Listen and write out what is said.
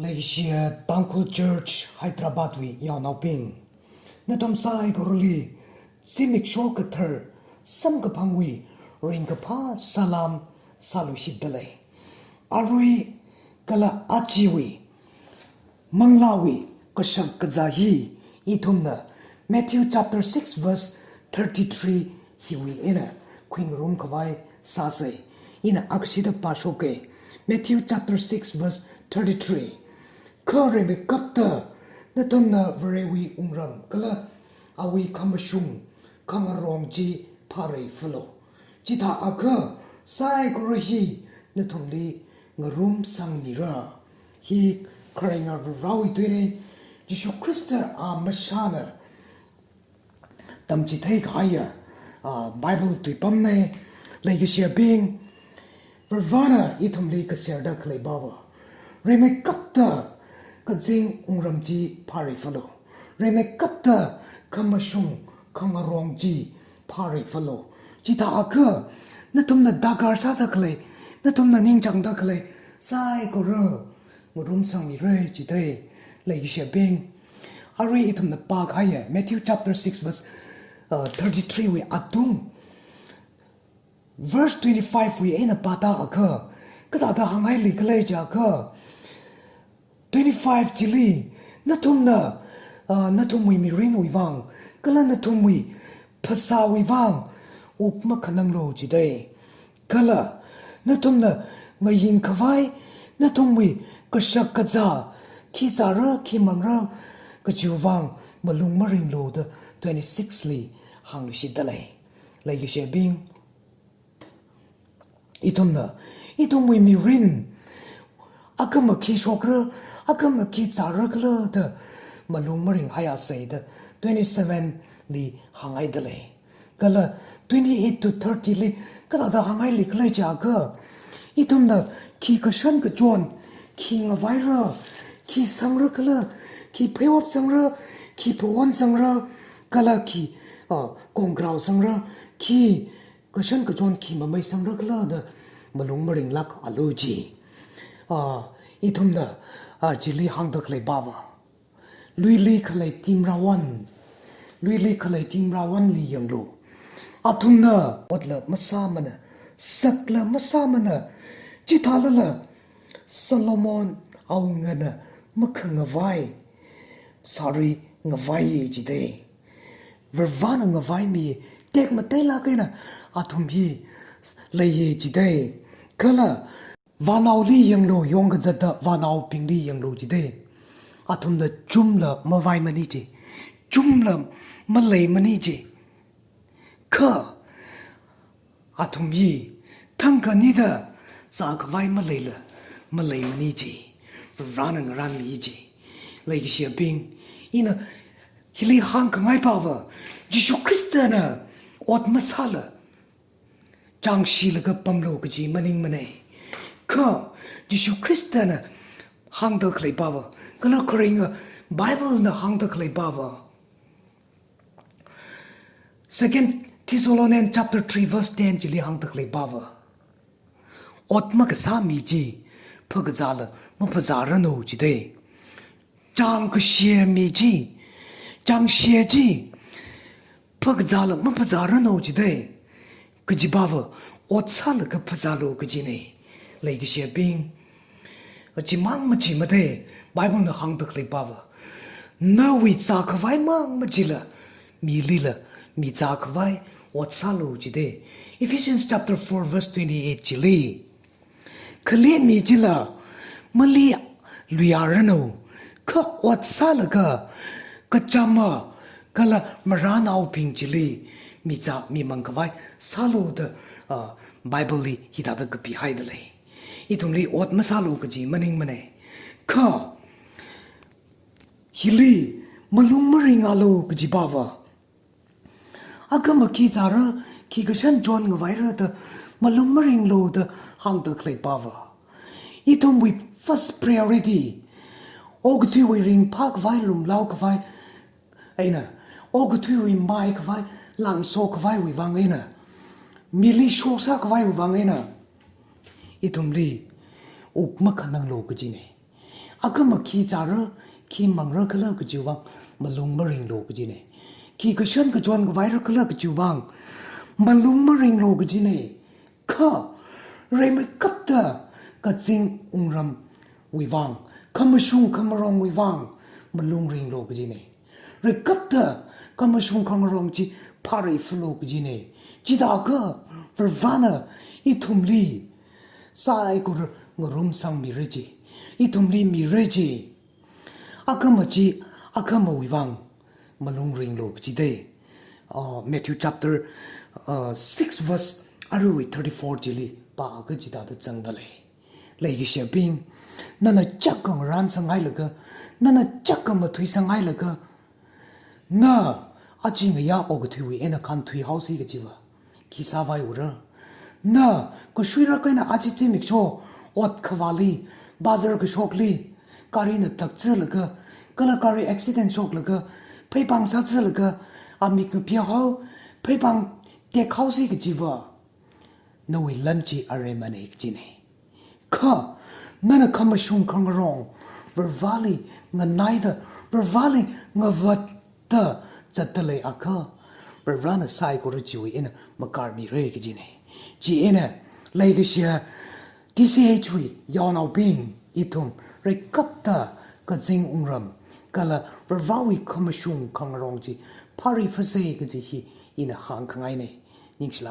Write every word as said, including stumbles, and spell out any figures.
Leishiya Tangkhul Church Hyderabad wui yaonaobing, nathum saikorali zimiksho kathar samkaphangwui ringkaphā salam sāluishitdalei. Arui kala ajawui manglāwui kashak kazā hi ithumna Matthew chapter six verse thirty-three hiwui eina khuingarum khavai sāsei. Ina akashida pāshoke. Matthew chapter six verse thirty-three. Kha rimeikapta nathumna Varewui wungram kala awui khamashung khangarong chi phāreifalo. Chithākha saikora hi nathumli ngarumsangmira. Hi kharinga Varewui tuina, Jishu Khrista a mashana tamchitheikahaiya, ah, Bible tuipamna. Leikashiyabing, Varena ithumli kaserda khalei pava, rimeikapta kazing wungram chi phāreifalo. Rimeikapta khamashung khangarong chi phāreifalo. Chithākha nathumna darkar sāda khalei, nathumna ningchāngda khalei saikora ngarumsangmira jidei. Leikashiyabing, arui ithumna pākahaiya Matthew chapter six verse, uh, thirty-three wui atung, verse twenty-five wui eina pātākha kathāda hānghaili khala jiakha, twenty-five chili, nathumna, uh, nathumwui mirinwui vang kala nathumwui phasāwui vang wuk makhananglu jidei. Kala nathumna ngayin khavai nathumwui kashak kazā, khi zāra khi mangra kajiwui vang malung maringlu da twenty-six li hāngluishitdalei. Leikashiyabing, ithumna ithumwui mirin akhama khi shokra, akhama khi zāra khala da malung maringhaiasei da twenty-seven li hānghaidalei. Kala twenty-eight to thirty li kathāda hānghaili khala jiakha, ithumna khi kashan kachon, khi ngavaira, khi sangra khala, khi pheiwap sangra, khi phawon sangra, kala khi, ah, kongkrao sangra, khi kashan kachon khi mamei sangra khala da malung maringlākalu ji. Ah, ithumna, ah, chili hāngda khalei pava, luili khalei timrawon, luili khalei timrawonli yanglu. Athumna otla masāmana, sakla masāmana, chithālala Solomon awungana makhangavai sari ngavaiya jidei. Varena ngavaimi tekmateilāk eina athum hi leiya jidei. Kala vānaoli yanglu, yongkazata vānaobingli yanglu jidei. Athumla chumla mavaimani ji, chumla maleimani ji. Kha athum hi thangkhanida zākhavai maleila maleimani ji, Varena ngarānmi ji. Leikashiyabing, ina hili hāngkhangai pava, Jishu Khristana ot masāla chāngshilaga pamlu kaji maningmanei. Kha Jishu Khristana hāngda khalei pava, kala kharinga Bible na hāngda khalei pava, Second Thessalonians chapter three verse ten chili hāngda khalei pava, ot makasāmi chi phakazāla maphazāranu jidei. Chāngkashiyami chi, chāngshiya chi phakazāla maphazāranu jidei. Kaji pava, ot sālaga phazālu kajinei. Leikashiyabing, chimang machimatei, Bible na hāngda khalei pava, nawui zākhavai mang machila, milila mi zākhavai ot sālu jidei. Ephesians chapter four verse twenty-eight chili, khalei mi chila mali luiyāranu, kha ot sālaga kachama kala marānaobing chili mi zā mi mangkhavai sālu da, ah, Bible li hithāda kapihaidalei. Ithumli ot masālu kaji maningmanei. Kha hili malung maringalu kaji pava, akhama khi zāra, khi kashan chon ngavaira da malung maringlu da hāngda khalei pava, ithumwui first priority okathuiwui ringphākhavai, lumlaokhavai eina, okathuiwui maikhavai, langsokhavaiwui vang eina, mili shosākhavaiwui vang eina ithumli wuk makhananglu kajinei. Akhama khi zāra, khi mangra khala kajiwui vang malung maringlu kajina. Khi kashan kachon khavai ra khala kajiwui vang malung maringlu kajina. Kha, rimeikapta kazing wungramwui vang, khamashung khamarongwui vang malung ringlu kajina. Rimeikapta khamashung khangarong chi phārifalu kajina. Chithākha Varivarana ithumli saikora ngarumsangmira ji, ithumli mira ji. Akhama chi akhamawui vang malung ringlu kajida. Uh, Matthew chapter, uh, six verse aruiwui thirty-four chili pākha chithāda zangda lei. Leikashiyabing, nana chak khangarān sanghailaga, nana chak khamathui sanghailaga, na aja ngayā okathuiwui eina khanthuihaosi kajiva khi sāvai ura? Na kashuirak eina aja zimiksho ot khavāli, bazar kashokli, garina takzalaga, kala gari accident shoklaga, pheipāng sāzalaga, amik ngaphihao, pheipāng tekhaosi kajiva nawui lan chi aremana kajina. Kha, nana khamashung khangarong Varivarali nganaida, Varivarali ngavatta zatda leiakha, Varivarana saikora chiwui eina makarmira kajina. Chieina leikashiya T C H wui yaonaobing, ithum rimeikapta kazing wungram kala Varivarawui khamashung khangarong chi phārifasa kaji hi ina hāngkhangaina. Ningshilāk.